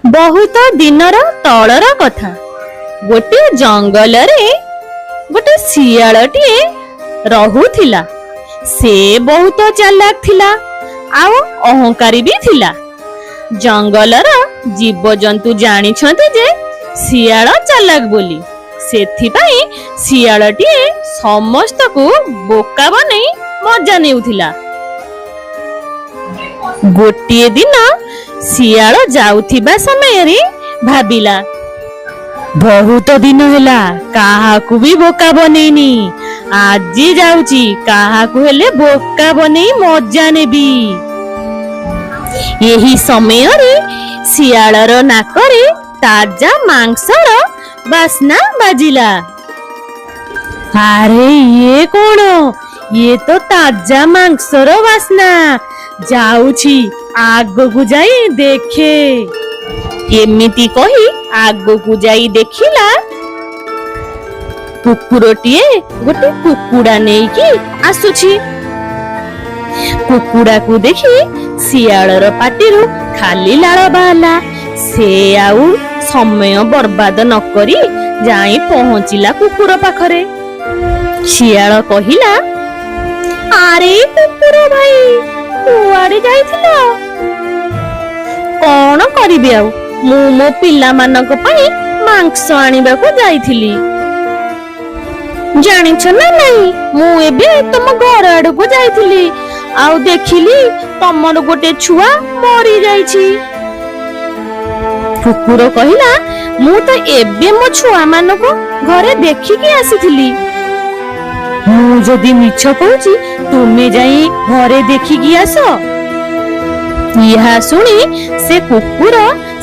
ବହୁତ ଦିନର ତଳର କଥା। ଗୋଟିଏ ଜଙ୍ଗଲରେ ଗୋଟେ ଶିଆଳଟିଏ ରହୁଥିଲା। ସେ ବହୁତ ଚାଲାକ ଥିଲା ଆଉ ଅହଙ୍କାରୀ ବି ଥିଲା। ଜଙ୍ଗଲର ଜୀବଜନ୍ତୁ ଜାଣିଛନ୍ତି ଯେ ଶିଆଳ ଚାଲାକ ବୋଲି। ସେଥିପାଇଁ ଶିଆଳଟିଏ ସମସ୍ତଙ୍କୁ ବୋକା ବନେଇ ମଜା ନେଉଥିଲା। ଗୋଟିଏ ଦିନ ଶିଆଳ ଯାଉଥିବା ସମୟରେ ଭାବିଲା, ବହୁତ ଦିନ ହେଲା କାହାକୁ ବି ବୋକା ବନେଇନି। ଆଜି ଯାଉଛି, କାହାକୁ ହେଲେ ବୋକା ବନେଇ ମଜା ନେବି। ଏହି ସମୟରେ ଶିଆଳର ନାକରେ ତାଜା ମାଂସର ବାସ୍ନା ବାଜିଲା। ଆରେ, ଇଏ କଣ? ଇଏ ତ ତାଜା ମାଂସର ବାସ୍ନା। ଯାଉଛି, ଆଗକୁ ଯାଇ ଦେଖେ। ଏମିତି କହି ଆଗକୁ ଯାଇ ଦେଖିଲା, କୁକୁରଟିଏ ଗୋଟେ କୁକୁଡ଼ା ନେଇକି ଆସୁଛି। କୁକୁଡ଼ାକୁ ଦେଖି ଶିଆଳର ପାଟିରୁ ଖାଲି ଲାଳ ବାହାରିଲା। ସେ ଆଉ ସମୟ ବର୍ବାଦ ନ କରି ଯାଇ ପହଞ୍ଚିଲା କୁକୁର ପାଖରେ। ଶିଆଳ କହିଲା, ଆରେ କୁକୁର ଭାଇ, କୁଆଡେ ଯାଇଥିଲ? କଣ କରିବି ଆଉ, ମୁଁ ମୋ ପିଲାମାନଙ୍କ ପାଇଁ ମାଂସ ଆଣିବାକୁ ଯାଇଥିଲି। ଜାଣିଛ ନା ନାଇଁ, ମୁଁ ଏବେ ତମ ଘର ଆଡକୁ ଯାଇଥିଲି ଆଉ ଦେଖିଲି ତମର ଗୋଟେ ଛୁଆ ମରି ଯାଇଛି। କୁକୁର କହିଲା, ମୁଁ ତ ଏବେ ମୋ ଛୁଆ ମାନଙ୍କୁ ଘରେ ଦେଖିକି ଆସିଥିଲି। ମୁଁ ଯଦି ମିଛ କହୁଛି, ତୁମେ ଯାଇ ଘରେ ଦେଖିକି ଆସ। ଏହା ଶୁଣି ସେ କୁକୁର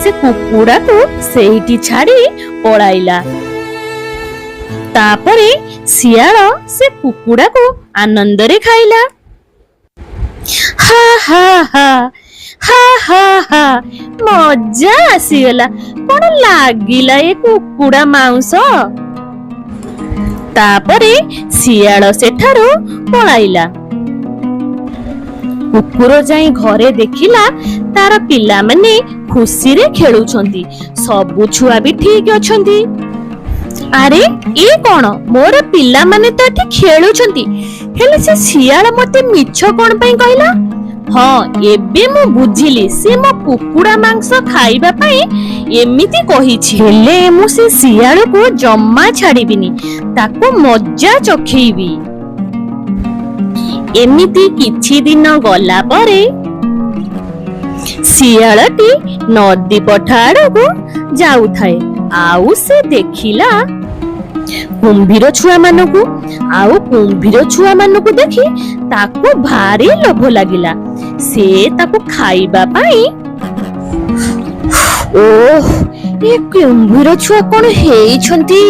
ସେ କୁକୁଡାକୁ ସେଇଠି ଛାଡି ପଳାଇଲା। ତାପରେ ଶିଆଳ ସେ କୁକୁଡାକୁ ଆନନ୍ଦରେ ଖାଇଲା। ହା ହା ହା ହା ହା ହା, ମଜା ଆସିଗଲା। କଣ ଲାଗିଲା ଏ କୁକୁଡା ମାଉଁସ! ତାପରେ ଶିଆଳ ସେଠାରୁ ପଳାଇଲା। କୁକୁର ଯାଇ ଘରେ ଦେଖିଲା, ତାର ପିଲାମାନେ ଖୁସିରେ ଖେଳୁଛନ୍ତି, ସବୁ ଛୁଆ ବି ଠିକ ଅଛନ୍ତି। ଆରେ, ଇଏ କଣ? ମୋର ପିଲାମାନେ ତ ଏଠି ଖେଳୁଛନ୍ତି, ହେଲେ ସେ ଶିଆଳ ମତେ ମିଛ କଣ ପାଇଁ କହିଲା? ହଁ, ଏବେ ମୁଁ ବୁଝିଲି, ସେ ମୋ କୁକୁଡା ମାଂସ ଖାଇବା ପାଇଁ ଏମିତି କହିଛି। ହେଲେ ମୁଁ ସେ ଶିଆଳକୁ ଜମା ଛାଡିବିନି, ତାକୁ ମଜା ଚଖେଇବି। ଏମିତି କିଛି ଦିନ ଗଲା ପରେ ଶିଆଳଟି ନଦୀ ପଠା ଆଡକୁ ଯାଉଥାଏ ଆଉ ସେ ଦେଖିଲା କୁମ୍ଭୀର ଛୁଆ ମାନଙ୍କୁ। ଆଉ କୁମ୍ଭୀର ଛୁଆ ମାନଙ୍କୁ ଦେଖି ତାକୁ ଭାରି ଲୋଭ ଲାଗିଲା ସେ ତାକୁ ଖାଇବା ପାଇଁ। ଓହ, ଏ କୁମ୍ଭୀର ଛୁଆ କଣ ହେଇଛନ୍ତି!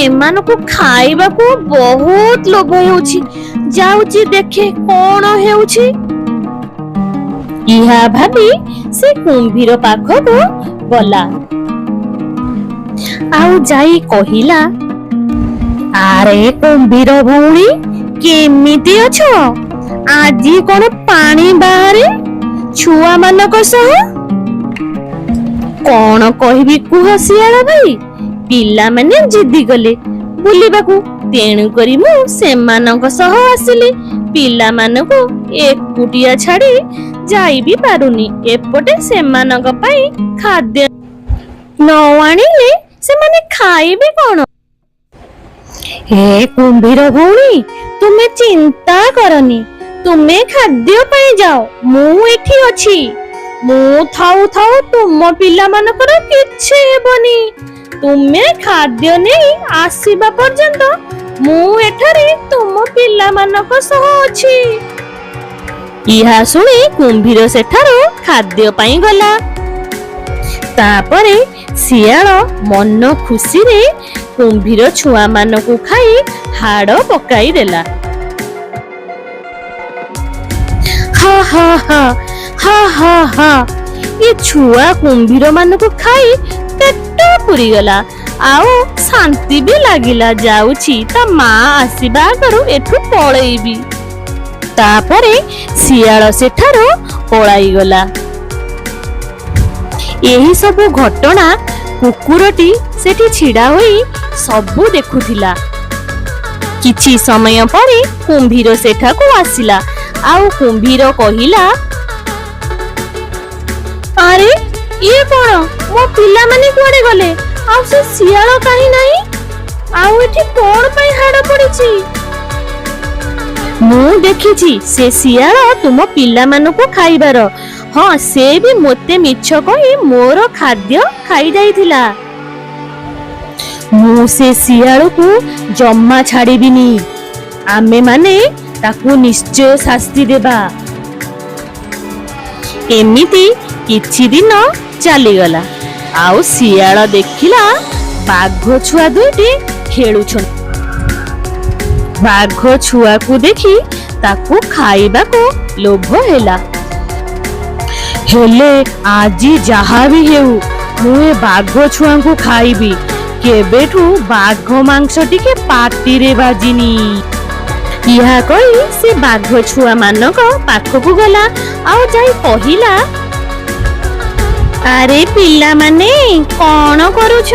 ଏମାନଙ୍କୁ ଖାଇବାକୁ ବହୁତ ଲୋଭ ହେଉଛି। ଯାଉଛି, ଦେଖେ କଣ ହେଉଛି। ଏହା ଭାବି ସେ କୁମ୍ଭୀର ପାଖକୁ ଗଲା ଆଉ ଯାଇ କହିଲା, ଆରେ କୁମ୍ଭୀର ଭଉଣୀ, କେମିତି ଅଛ? ଆଜି କଣ ପାଣି ବାହାରେ ଛୁଆ ମାନଙ୍କ ସହ? କଣ କହିବି କୁହ ଶିଆଳ ଭାଇ, ପିଲାମାନେ ଜିଦି କଲେ ବୁଲିବାକୁ, ତେଣୁ କରି ମୁଁ ସେମାନଙ୍କ ସହ ଆସିଲି। ପିଲାମାନଙ୍କୁ ଏକୁଟିଆ ଛାଡି ଯାଇ ବି ପାରୁନି। ଏପଟେ ସେମାନଙ୍କ ପାଇଁ ଖାଦ୍ୟ ନ ଆଣିଲେ ସେମାନେ ଖାଇବେ କଣ? ହେ କୁମ୍ଭୀର ଭଉଣୀ, ତୁମେ ଚିନ୍ତା କରନି। ତୁମେ ଖାଦ୍ୟ ପାଇଁ ଯାଅ, ମୁଁ ଏଠି ଅଛି। ମୁଁ ଥାଉ ଥାଉ ତୁମ ପିଲାମାନଙ୍କର କିଛି ହେବନି। ତୁମେ ଖାଦ୍ୟ ନେଇ ଆସିବା ପର୍ଯ୍ୟନ୍ତ ମୁଁ ଏଠାରେ ତୁମ ପିଲାମାନଙ୍କ ସହ ଅଛି। ଏହା ଶୁଣି କୁମ୍ଭୀର ସେଠାରୁ ଖାଦ୍ୟ ପାଇଁ ଗଲା। ତାପରେ ଶିଆଳ ମନ ଖୁସିରେ କୁମ୍ଭୀର ଛୁଆମାନଙ୍କୁ ଖାଇ ହାଡ ପକାଇ ଦେଲା। ହା ହା ହା ହା ହା ହା, ଏ ଛୁଆ କୁମ୍ଭୀର ମାନଙ୍କୁ ଖାଇ ପେଟ ପୁରିଗଲା ଆଉ ଶାନ୍ତି ବି ଲାଗିଲା। ଯାଉଛି, ତା ମା ଆସିବା ଆଗରୁ ଏଠୁ ପଳେଇବି। ତାପରେ ଶିଆଳ ସେଠାରୁ ପଳାଇଗଲା। ଏହି ସବୁ ଘଟଣା କୁକୁରଟି ସେଠି ଛିଡା ହୋଇ ସବୁ ଦେଖୁଥିଲା। କିଛି ସମୟ ପରେ କୁମ୍ଭୀର ସେଠାକୁ ଆସିଲା ଆଉ କୁମ୍ଭୀର କହିଲା, ଆରେ, ଇଏ କଣ? ମୋ ପିଲାମାନେ କୁଆଡେ ଗଲେ? ଆଉ ସେ ଶିଆଳ କାହିଁ ନାହିଁ? ଆଉ ଏଠି କଣ ପାଇଁ ହାଡ ପଡିଛି? ମୁଁ ଦେଖିଛି ସେ ଶିଆଳ ତୁମ ପିଲାମାନଙ୍କୁ ଖାଇବାର। ହଁ, ସେ ବି ମୋତେ ମିଛ କହି ମୋର ଖାଦ୍ୟ ଖାଇ ଯାଇଥିଲା। ମୁଁ ସେ ଶିଆଳକୁ ଜମା ଛାଡ଼ିବିନି। ଆମେମାନେ ତାକୁ ନିଶ୍ଚୟ ଶାସ୍ତି ଦେବା। ଏମିତି କିଛି ଦିନ ଚାଲିଗଲା ଆଉ ଶିଆଳ ଦେଖିଲା ବାଘ ଛୁଆ ଦୁଇଟି ଖେଳୁଛନ୍ତି। ବାଘ ଛୁଆକୁ ଦେଖି ତାକୁ ଖାଇବାକୁ ଲୋଭ ହେଲା। ହେଲେ ଆଜି ଯାହା ବି ହେଉ, ମୁଁ ଏ ବାଘ ଛୁଆଙ୍କୁ ଖାଇବି। କେବେଠୁ ବାଘ ମାଂସ ଟିକେ ପାଟିରେ ବାଜିନି। ଏହା କହି ସେ ବାଘ ଛୁଆ ମାନଙ୍କ ପାଖକୁ ଗଲା ଆଉ ଯାଇ କହିଲା, ଆରେ ପିଲାମାନେ, କଣ କରୁଛ?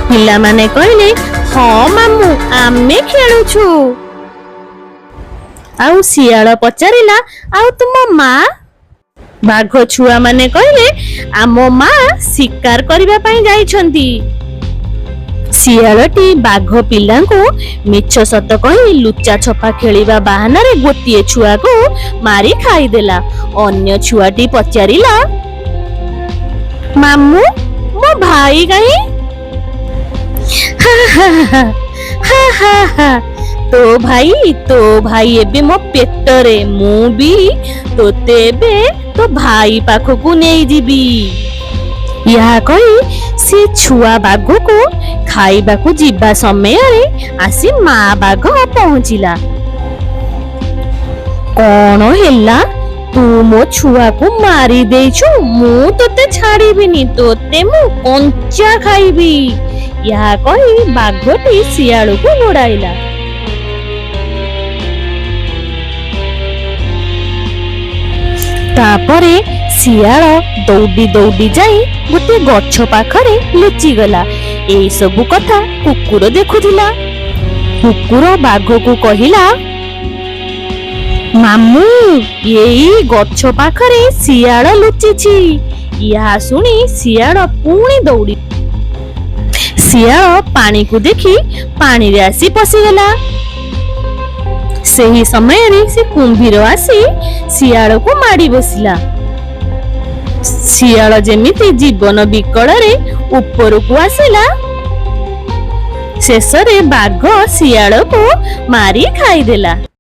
ପିଲାମାନେ କହିଲେ, ହଁ ମାମୁଁ, ଆମେ ଖେଳୁଛୁ। ଆଉ ଶିଆଳ ପଚାରିଲା, ଆଉ ତୁମ ମା? ବାଘ ଛୁଆ ମାନେ କହିଲେ, ଆମ ମା ଶିକାର କରିବା ପାଇଁ ଯାଇଛନ୍ତି। ଶିଆଳଟି ବାଘ ପିଲାଙ୍କୁ ମିଛ ସତ କହି ଲୁଚା ଛପା ଖେଳିବା ବାହାନାରେ ଗୋଟିଏ ଛୁଆକୁ ମାରି ଖାଇଦେଲା। ଅନ୍ୟ ଛୁଆଟି ପଚାରିଲା, ମାମୁଁ, ମୋ ଭାଇ କାହିଁ? ହା ହା ହା ହା ହା ହା, ତୋ ଭାଇ? ତୋ ଭାଇ ଏବେ ମୋ ପେଟରେ। ମୁଁ ବି ତୋତେ ଏବେ ତୋ ଭାଇ ପାଖକୁ ନେଇଯିବି। ଏହା କହି ସେ ଛୁଆ ବାଘକୁ ଖାଇବାକୁ ଯିବା ସମୟରେ ଆସି ମା ବାଘ ପହଞ୍ଚିଲା। କଣ ହେଲା? ତୁ ମୋ ଛୁଆକୁ ମାରି ଦେଇଛୁ। ମୁଁ ତୋତେ ଛାଡ଼ିବିନି, ତୋତେ ମୁଁ କଞ୍ଚା ଖାଇବି। ଏହା କହି ବାଘଟି ଶିଆଳକୁ ଗୋଡାଇଲା। ତାପରେ ଶିଆଳ ଦୌଡ଼ି ଦୌଡ଼ି ଯାଇ ଗୋଟିଏ ଗଛ ପାଖରେ ଲୁଚିଗଲା। ଏଇ ସବୁ କଥା କୁକୁର ଦେଖୁଥିଲା। କୁକୁର ବାଘକୁ କହିଲା, ମାମୁଁ, ଏଇ ଗଛ ପାଖରେ ଶିଆଳ ଲୁଚିଛି। ଏହା ଶୁଣି ଶିଆଳ ପୁଣି ଦୌଡ଼ି ଶିଆଳ ପାଣିକୁ ଦେଖି ପାଣିରେ ଆସି ପଶିଗଲା। ସେହି ସମୟରେ ସେ କୁମ୍ଭୀର ଆସି ଶିଆଳକୁ ମାଡି ବସିଲା। ଶିଆଳ ଯେମିତି ଜୀବନ ବିକଳରେ ଉପରକୁ ଆସିଲା। ଶେଷରେ ବାଘ ଶିଆଳକୁ ମାରି ଖାଇଦେଲା।